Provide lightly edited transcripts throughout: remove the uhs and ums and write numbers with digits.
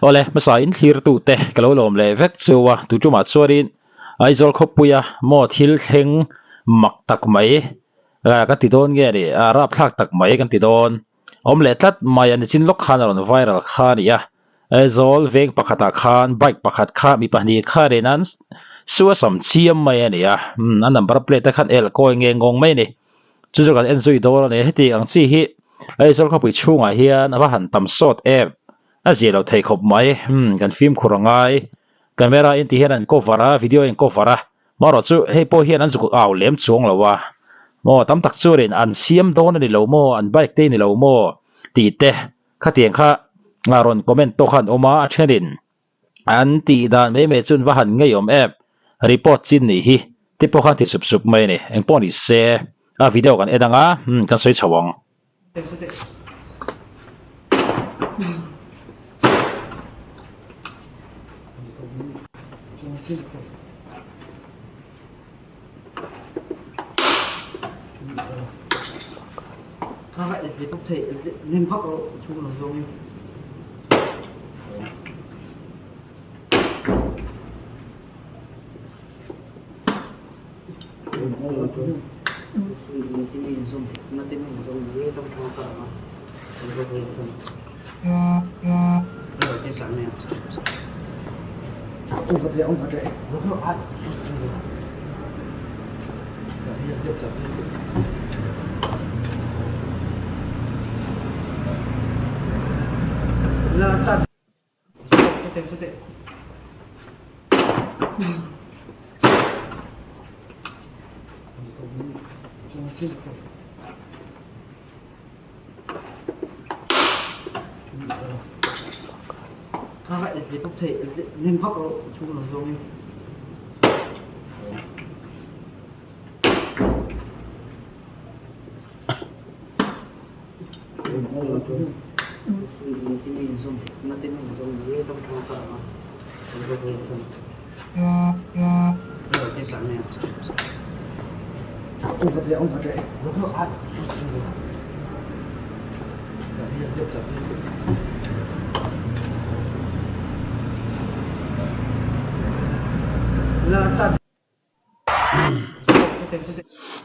Awle, hmasa in thlirtute ka lo lawm leh vek chu a, tu tumah chuanin Aizawl khawpuia maw thil thleng mak tak mai kan ti dawn nge ni, rapthlak tak mai kan ti dawn. Awm leh tlat mai a, nichin lawk khan a rawn viral kha a ni a, Aizawl veng pakhatah khan bike pakhat kha mi pahnih khanin an su a sam chiam mai a ni a, a number plate te khan el kawi nge ngawng mai a ni. Chu chu kan en zui dawn a ni, heti ang chi hi Aizawl khawpui chhungah hian a va han tam sawt em, a zia lo thei khawp mai, kan fimkhur a ngai, camera in ti hian an cover a, video in cover a. Marawh chu hei pawh hian an zuk au lem chuang lo a, maw tam tak chuanin an siam dawn a ni lo maw, an bike te a ni lo maw tih te khatiang kha rawn comment tawk kha an awm a, a thenin an tih dan mai mai chu an va han ngeiawm em, report chin nih hi te pawh khan ti sup sup mai a ni, engpawh ni se a video kan en ang a, kan sawi chho ang.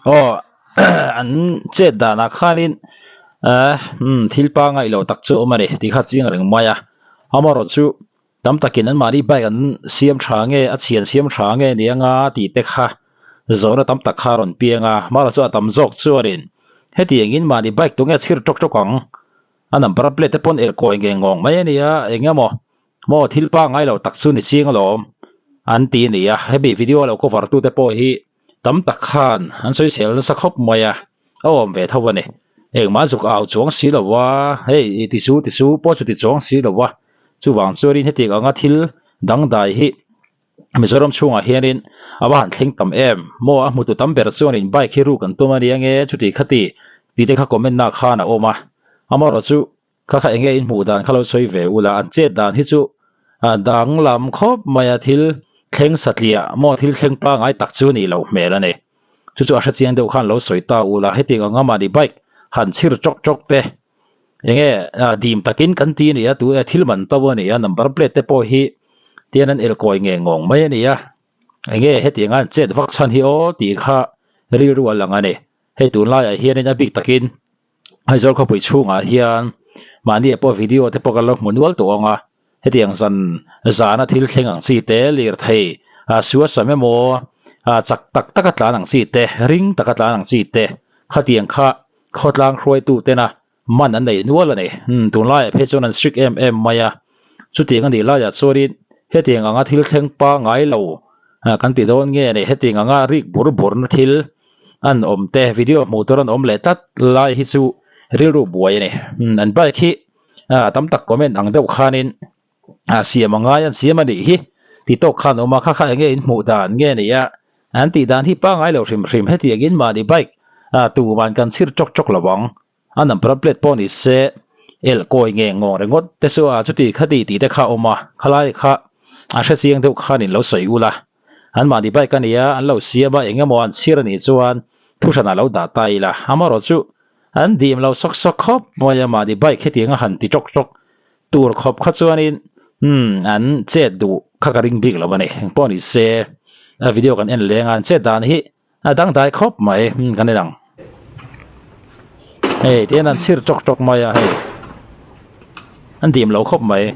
Aw an chet danah khanin eh umm thil pangngai lo tak chu a awm a ni tih kha chiang reng mai a amaherawh chu tam takin an mahni bike an siam tha nge a chhian siam tha nge ni anga tih te kha zawhna tam tak kha a rawn piang a amaherawh chu a tam zawk chuanin hetiangin mahni bike tunge a chhir tawk tawk ang a number plate te pawn elkawi nge ngawng mai a nia eng emaw. Maw thil pangngai lo tak chu ni chiang alawm an ti a ni a, hemi video lo cover tu te pawh hi tam tak khan an sawi chhel nasa khawp mai a, a awm ve tho a ni. Engmah zuk au chuang si lo a, hei i ti su ti su pawh chu ti chuang si lo a, chuvang chuanin hetiang anga thil dangdai hi Mizoram chhungah hianin a va han thleng tam em? Maw a hmutu tam ber chuanin bike hi ruk an tum a nia nge chuti khati tih te kha comment na khan a awm a, amaherawh chu Kha kha enge in hmuh dan kha lo sawi ve ula, an chet dan hi chu a danglam khawp mai a, thil thleng satliah maw thil thleng pangngai tak chu nih loh hmel a ni. Chu chu a hre chiang deuh khan lo sawi ta ula, hetiang anga mahni bike han chhir chawk chawk te enge dim takin kan ti a ni a, tu thil man to a ni a, number plate te pawh hi tian an elkawi nge ngawng mai a ni a, enge hetiang a an chet vak chhan hi aw tih kha rilru a lang a ni. Hei tunlaiah hianin a bik takin Aizawl khawpui chhungah hian mahni ah pawh video te pawh kan lo hmu nual tawh ang a, hetiang zan zana thil thleng ang chi te lirthei ah suasam emaw ah chak tak taka tlan ang chi te ring taka tlan ang chi te khatiang kha khawtlang hruaitu tena man an nei nual a ni. Umm tunlaiah phei chuan an strict em em mai a, chutiang a nih laiah chuanin hetiang anga thil thleng pangngai lo ah kan ti dawn nge ni hetiang anga rik bur bur na thil an awm te video hmuh tur an awm leh tlat lai hi chu rilru buai a ni umm an bike hi ah tam tak comment ang deuh khanin ah siam a ngai an siam a nih hi ti tawk khan a awm a kha kha enge in hmuh dan nge ni a an tih dan hi pangngai lo hrim hrim hetiang in mahni bike ah tuman kan chhir chawk chawk lo ang. A number plate pawh ni se el kawi nge ngawng ringawt te chu a chuti khati tih te kha a awm a, khalai kha a hre chiang deuh khan in lo sawi ul a, an mahni bike a nia an lo siam a eng emaw an chhir a nih chuan thu hranah lo dah ta ila, amaherawh chu an dim lo sawk sawk khawp mai a mahni bike hetiang a han ti tawk tawk tur khawp kha chuanin Umm an chet duh kha ka ring bik lo a ni. Engpawh ni se a video kan en leng a an chet dan hi a dangdai khawp mai umm kan en ang. Hei tihian an chhir tawk tawk mai a hei an dim lo khawp mai.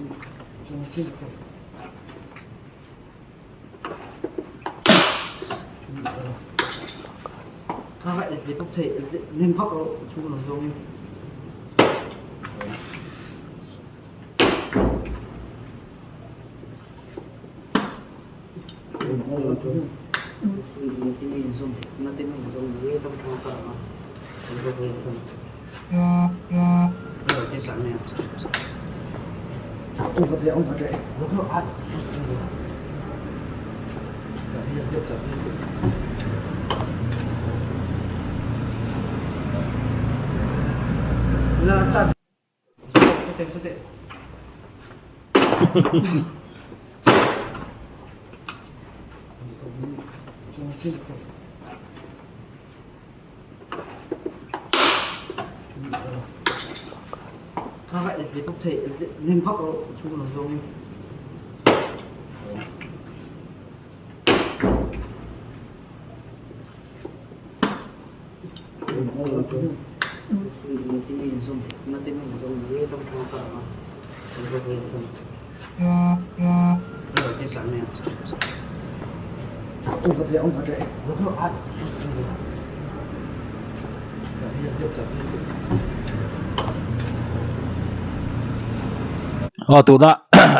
Aw tuna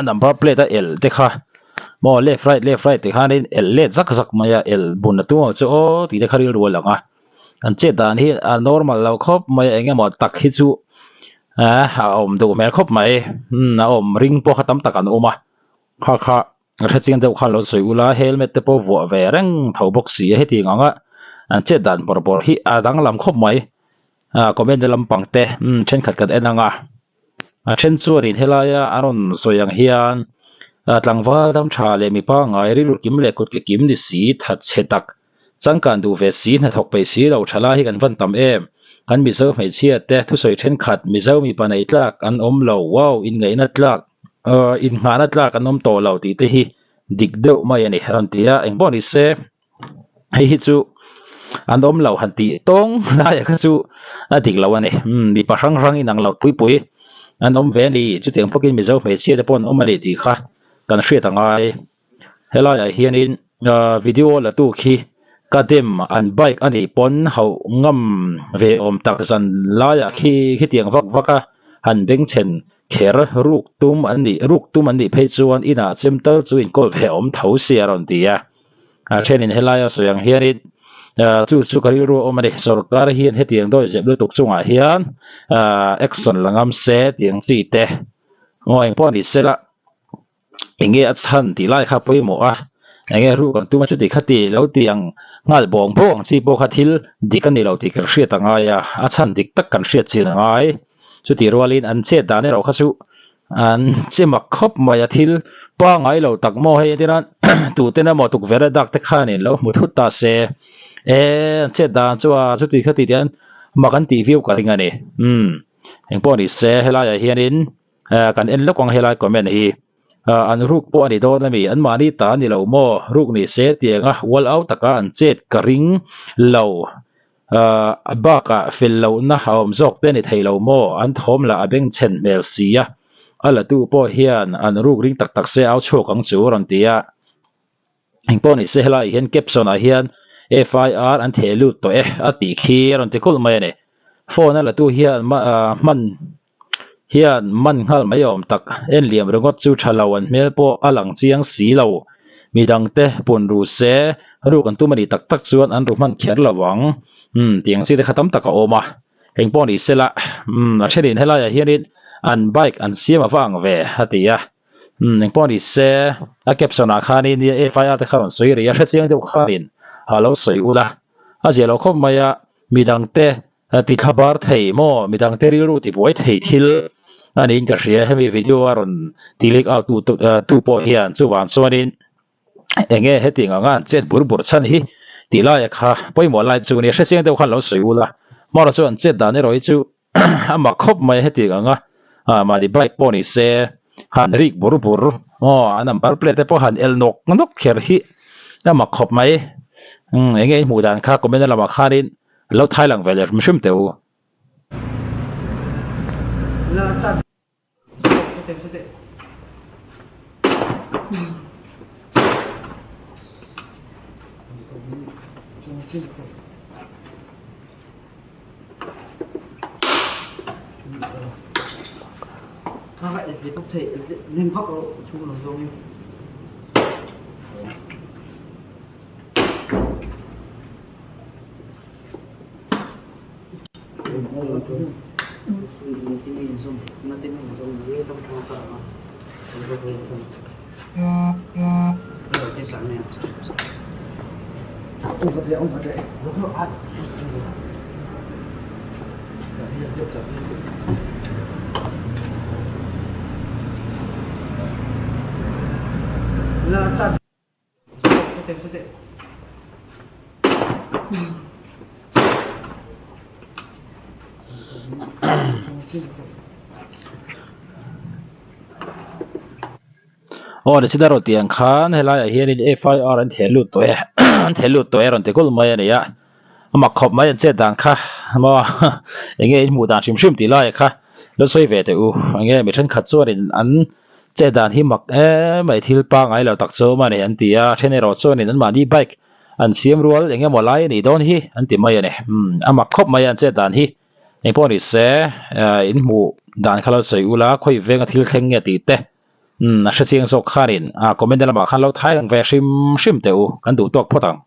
number plate a el te kha maw left right left right ti khanin el let zak zak mai a el bun a tum ang chu aw tih te kha rilru a lang a. An chet dan hi a normal lo khawp mai a eng emaw tak hi chu ah a awm duh hmel khawp mai umm a awm ring pawh kha tam tak an awm a kha kha a hre chiang deuh khan lo sawi ula helmet te pawh vuah ve reng tho bawk si a hetiang anga an chet dan bawrh bawrh hi a danglam khawp mai ah comment na lampang te umm thenkhat kan en ang a a then chuanin helaia a rawn sawi ang hian ah tlangval dam tha leh mi pangngai rilru kim leh kut ke kim ni si thatchhe tak. Changkan duh ve si, hnathawk peih si lo tha lai hi kan van tam em? Kan Mizo hmeichhia te thusawi thenkhat Mizo mipa nei tlak an awm lo, wow, inngaihna tlak, uh, innghahna tlak an awm tawh lo tih te hi dik deuh mai a ni a rawn ti a, engpawh ni se hei hi chu an awm lo han tih tawng laiah kha chu a dik lo a ni, umm mipa hrang hrang inang lo pui pui an awm ve a ni, chutiang bawkin Mizo hmeichhia te pawh an awm a ni tih kha kan hriat a ngai. Helaiah hianin ahh video la tu khi ka dem an bike a nih pawn hauh ngam ve awm tak zan laiah khi khitiang vak vak a han bengchhen kher ruk tum an nih ruk tum an nih phei chuan inah chem tal chu inkawl ve awm tho sia a rawn ti a a thenin helaia sawi ang hianin ahh chu chu ka rilru a awm a ni sorkar hian hetiang dawi zep lutuk chungah hian ahh action la ngam se tih ang chi te aw engpawh ni sela. Enge a chhan tih lai kha pawimawh a, enge ruk an tum a chuti kha ti lo ti ang nghal bawng bawng ang chi pawh kha thil dik a ni lo tih kan hriat a ngai a, a chhan dik tak kan hriat chin a ngai. Chutih rualin an chet dan erawh kha chu an che mak khawp mai a, thil pangngai lo tak maw hei entir nan tuten emaw tukverh a dak te khanin lo hmu thut ta se, e an chet dan chu a chuti kha ti tian mak an tih viau ka ring a ni. Umm engpawh ni se helaiah hianin. Eh kan en lawk ang helai comment hi ah an ruk pawh a ni dawn ami an mahni ta a ni lo maw ruk ni se tianga wall out taka an chet ka ring lo ah a bakah fel lohna a awm zawk te a ni thei lo maw an thawm lah a bengchhen hmel si a a la tu pawh hian an ruk ring tak tak se au chhuak ang chu a rawn ti a. Engpawh ni se helaiah hian caption ah hian FIR an theh lut tawh e a tih khi a rawn ti kulh mai a ni. Phone a la tu hian hman hian man nghal mai awm tak en liam ringawt chu tha lo an hmel pawh a lang chiang si lo. Midang te pun ru se ruk an tum a nih tak tak chuan an ru hman kher lo ang. Umm tiang chi te kha tam tak a awm a. Engpawh ni se la umm a thenin helaiah hianin an bike an siam ava ang ve a ti a. Umm engpawh ni se a caption ah khanin nia FIR te kha rawn sawi rih a hrechiang deuh khanin a lo sawi ul a a zia lo khawp mai a midang te ti thla bar thei maw midang te rilru ti buai thei thil a niin ka hria hemi video a rawn ti leak out tu tu pawh hian chuvang chuanin enge hetiang anga an chet bur bur chhan hi tih laia kha pawimawh lai chu nia hrechiang deuh khan lo sawi ul a hmawlh chu an chet dan erawh hi chu. a mak khawp mai hetiang ang a ah mahni bike pawh ni se han rik bur bur aw a number plate te pawh han el nawk nawk kher hi a mak khawp mai umm eng nge i hmuh dan kha comment lamah khanin lo thai lang ve leh hrim hrim teh u. Aw ni chita rawh tiang khan helaiah hianin FIR an theh lut tawh e an theh lut tawh e a rawn ti kulh mai a ni a a mak khawp mai an chet dan kha maw eng nge in hmuh dan hrim hrim tih laiah kha lo sawi ve teh u eng nge mi thenkhat chuanin an Chet dan hi mak em mai thil pangai lo tak chu awm a ni an ti a, then erawh chuanin anmahni bike an siam rual eng emaw lai a nih dawn hi an ti mai a ni. Umm a mak khawp mai a an chet dan hi eng pawh ni se in hmuh dan kha lo sawi ula khawi venga thil thleng nge tih te umm a hrechiang zawk khanin comment lamah khan lo thai lang ve hrim hrim teh u kan duh tawk phawt ang.